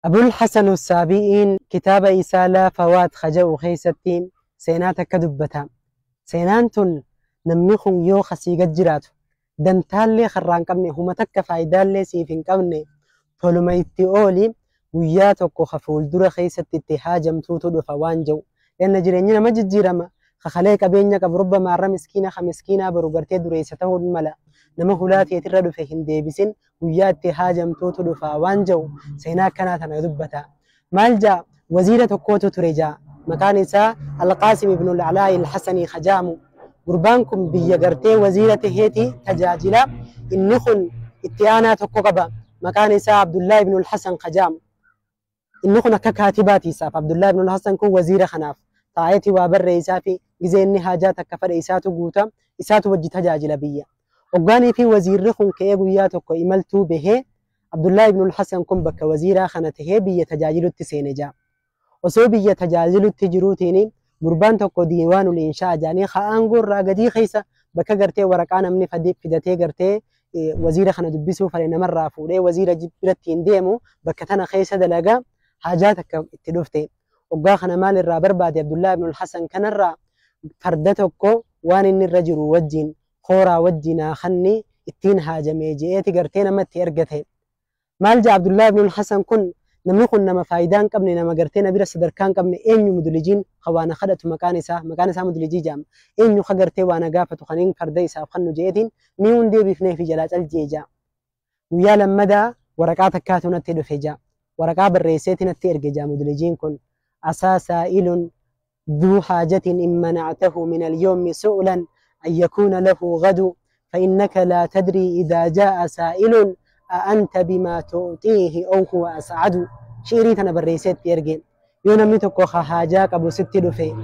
Abul Hasan Saabi'iin kitaaba isaa Laa Fawaat Khaja'u keessatti seenaa takka dubbata. Seenaan tun namni kun yoo kasii gad jiraatu dantaallee karraa hin qabne, huma takka faayidaallee siif hin qabne, toluma itti ooli, guyyaa tokko ka fuuldura keessatti itti haajamtuutu dhufa waan jedhu. Lenna jireenyi nama jijjiirama. Kakalee qabeenya qabu rubba maarra miskiina, ka miskiinaa boru gartee dureessa ta'uu mala. Nama hulaa teetirra dhufe hin deebisin, guyyaa itti haajamtuutu dhufa waan jedhu seenaa akkanaa tana dubbata. Maal jaa? Waziira tokkootu ture jaa. Maqaan isaa Alqaasim ibn Alcalaa'i Alxasanii Khajaamu. Gurbaan kun biyya gartee waziira taheeti tajaajila. Inni kun itti aanaa tokko qaba. Maqaan isaa Abdullaa ibn Alxasan Khajaamu. Inni kun akka kaatibaati isaaf. Abdullaa ibn Alxasan kun waziira kanaaf taa'eeti waa barreessaa fi gizee inni haajaa takka fedhe isaatu guuta, isaatu wajji tajaajila biyya. Hoggaanii fi waziirri kun ka'ee guyyaa tokko imaltuu bahee, Abdullaa ibn Alxasan kun bakka waziiraa kana tahee biyya tajaajilutti seene jaa. Osoo biyya tajaajilutti jiruutiin gurbaan tokko diiwaanul inshaa jaanii ka aangoo irraa gadii keessa bakka gartee waraqaa namni fidatee gartee waziira kana dubbisuu fedhe namarraa fuudhee waziira biratti hin deemu, bakka tana keessa dalagaa, haajaa takka itti dhufte. Hoggaa kana maal irraa barbaade? Abdullaa ibn Alxasan kanarraa farda tokko waan inni irra jiru wajjin, kooraa wajjin kanni ittiin haajamee je'eeti gartee namatti ergate. Maal jaa Abdullaa ibn Alxasan kun? Namni kun nama faayidaa hin qabne, nama gartee na bira sadarkaa hin qabne. Eenyu Mudlijiin ka waan kadhatu? Maqaan isaa Mudlijii jedhama. Eenyu ka gartee waan gaafatu kaniin farda isaaf kannu je'eetiin ni hundee bifnee fi jalaa caljee jaa. Guyyaa lammadaa waraqaa takkaatu natti dhufe jaa. Waraqaa barreesseeti natti erge jaa Mudlijiin kun. عسى سائل ذو حاجة إن منعته من اليوم سؤلا أن يكون له غد، فإنك لا تدري إذا جاء سائل أأنت بما تعطيه أو هو أسعد. Shi'irii tana barreesseetti erge. Yoo namni tokko haajaa qabu sitti dhufe,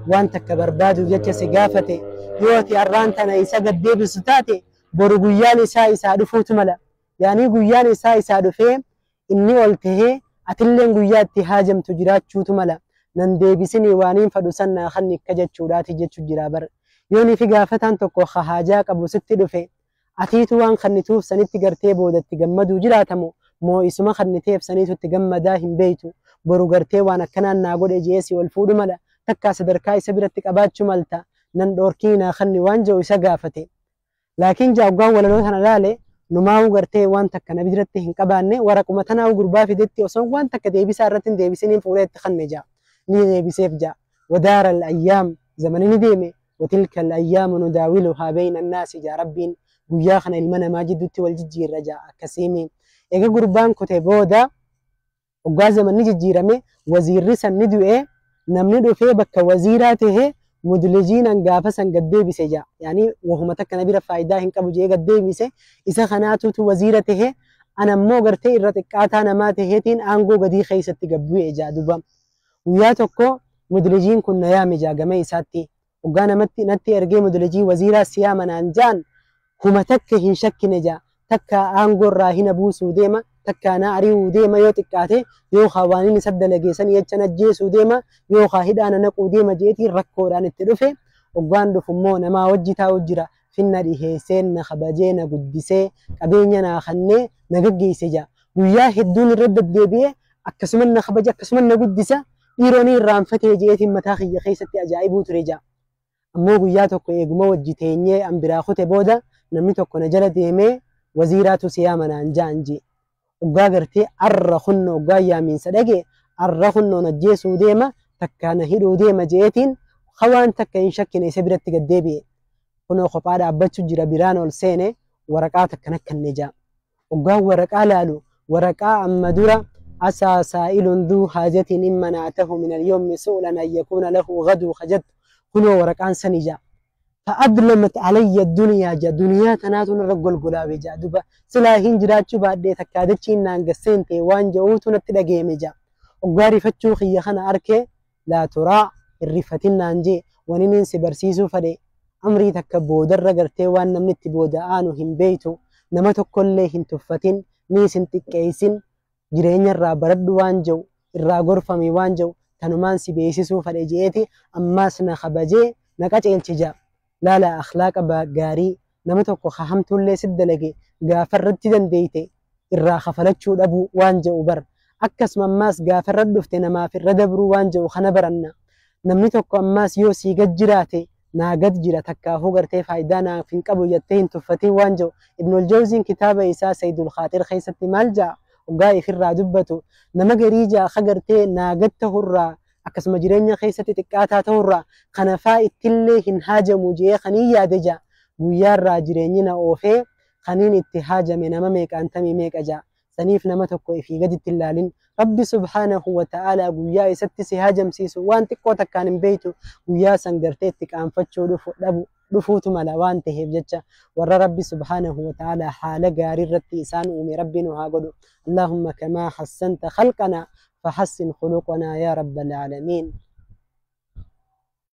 waan takka barbaadu jecha si gaafate, yoo ati arraan tana isa gad deebisu taate, boru guyyaan isaa isaa dhufuutu mala. Yaanii guyyaan isaa isaa dhufee inni ol tahee atilleen guyyaa itti haajamtu jiraachuutu mala. Nan deebisinii, waaniin fadhu san naa kanni akka jechuudhaati jechuu jira bar. Yoo nifi gaafataan tokko haajaa qabu sitti dhufe, atiitu waan kannituuf sanitti gartee boodatti gammaduu jiraatamu moo isuma kanniteef saniitu itti gammadaa hin beeytu. Boru gartee waan akkanaan naa godhe je'ee si ol fuudhu mala, takkaa sadarkaa isa biratti qabaachuu malta, nan dhoorkii, naa kanni waan jedhu isa gaafate. Laakiin jaaggaan walaloo tana laale, numaa'uu gartee waan takka na biratti hin qabaanne, waraquma tanaa'uu gurbaa fidetti osoo waan takka deebisaa irratti hin deebisiniin fuudhee itti kanne jaa. Ni deebiseef jaa. ودار الأيام zamani ni deeme. وتلك الأيام نداولها بين الناس jaa Rabbiin, guyyaa kana ilma namaa jidduutti wal jijjiirra jaa. Akkasiimi eega gurbaan kute booda, hoggaa zamanni jijjiirame, waziirri san ni du'e. Namni dhufee bakka waziiraa tahe Mudlijiin gaafa san gad deebise jaa. Yaani wahuma takka na bira faayidaa hin qabu jee gad deebise, isa kanaatutu waziira tahe, ana immoo gartee irra xiqqaataa namaa taheetiin aangoo gadii keessatti gad bu'e jaa. Duba guyyaa tokko Mudlijiin kun na yaame jaa gama isaatti. Hoggaa namatti natti ergee Mudlijii waziiraa siyaama naan jaan, huma takka hin shakkine jaa. Takka aangoo irraa hina buusuu deema, takka na ari'uu deema, yoo xiqqaate yookaan waan inni isa dalageessan jecha ajjeesuu deema, yookaan hidhaa na naquu deema jeetiin rakkoodhaan itti dhufe. Hoggaan dhufu immoo namaa wajji taa'u jira, finna dhiheessee, na kabajee, na guddisee, qabeenya naa kannee na gaggeesse jaa. Guyyaa hedduun irra deddeebi'ee akkasuma na kabaja, akkasuma na guddisa, dhiironni irraanfatee jeetiin mataa kiyya keessatti ajaa'ibuu ture jaa. Ammoo guyyaa tokko eeguma wajji teenyee an biraa kute booda, namni tokko na jala deemee waziiraatu si yaama naan jaan jee. Hoggaa gartee arra kunno hoggaa yaamiinsa dhage, arra kunnoon ajjeesuu deema, takka na hidhuu deema jeetiin hawaan takka hin shakkine isa biratti gad deebi'e. Kunoo kophaa dhaabbachuu jira, biraan ol seene, waraqaa takka nakkanne jaa. Hoggaan waraqaa laalu, waraqaa amma dura عسى سائل ذو حاجة إن منعته من اليوم سؤلا أن يكون له غد خجت، kunoo waraqaan sani jaa. فأظلمت علي الدنيا jaa, duniyaa tanaatu narra golgolaawe jaa. Duba silaa hin jiraachuu baadhee takkaa dachiin naan gasseente waan ja'uutu natti dhageeme jaa. Hoggaa rifachuu kiyya kana arkee, لا تراع, hin rifatin naan jee. Waniniin si barsiisuu fedhe amrii takka boodarra gartee waan namni itti booda aanu hin beeytu, nama tokkollee hin tuffatin, niis hin xiqqeessin, jireenya irraa baradhu waan jedhu, irraa gorfami waan jedhu tanumaan si beeksisuu fedhe je'eeti ammaas na kabajee na qaceelche jaa. Laala, akhlaaqa gaarii nama tokko hamtuullee si dalage gaafa irratti dandeeyte irraa kafalachuu dhabuu waan jedhu bar. Akkasuma ammaas gaafa irra dhufte namaaf irra dabruu waan jedhu kana baranna. Namni tokko ammaas yoo sii gad jiraate, naa gad jira, takkaafuu gartee faayidaa naaf hin qabu jettee hin tuffatin waan jedhu Ibnul Jawziin kitaaba isaa Sayyidul Khaaxir keessatti maal ja'a? Hoggaa ifirraa dubbatu, nama garii ja'a ka gartee naa gad tahurraa, akkasuma jireenya keessatti xiqqaataa tahurraa kana faa ittillee hin haajamu je'ee kaniin yaade ja'a, guyyaarraa jireenyi na oofee kaniin itti haajame nama meeqaantamii meeqa ja'a. Saniif nama tokko ifii gaditti hin laalin. Rabbi subhaanahu wa ta'aalaa guyyaa isatti si haajamsiisu waan xiqqoo takkaan hin beeytu, guyyaa san gartee itti qaanfachuu dhufu dhabu dhufuutu mala. Waan taheef jecha warra Rabbi subhaanahu wa ta'aalaa haala gaarii irratti isaan uume Rabbi nu haa godhu. Allahumma kamaa hassanta khalqanaa fahassin khuluqanaa yaa rabbal aalamiin.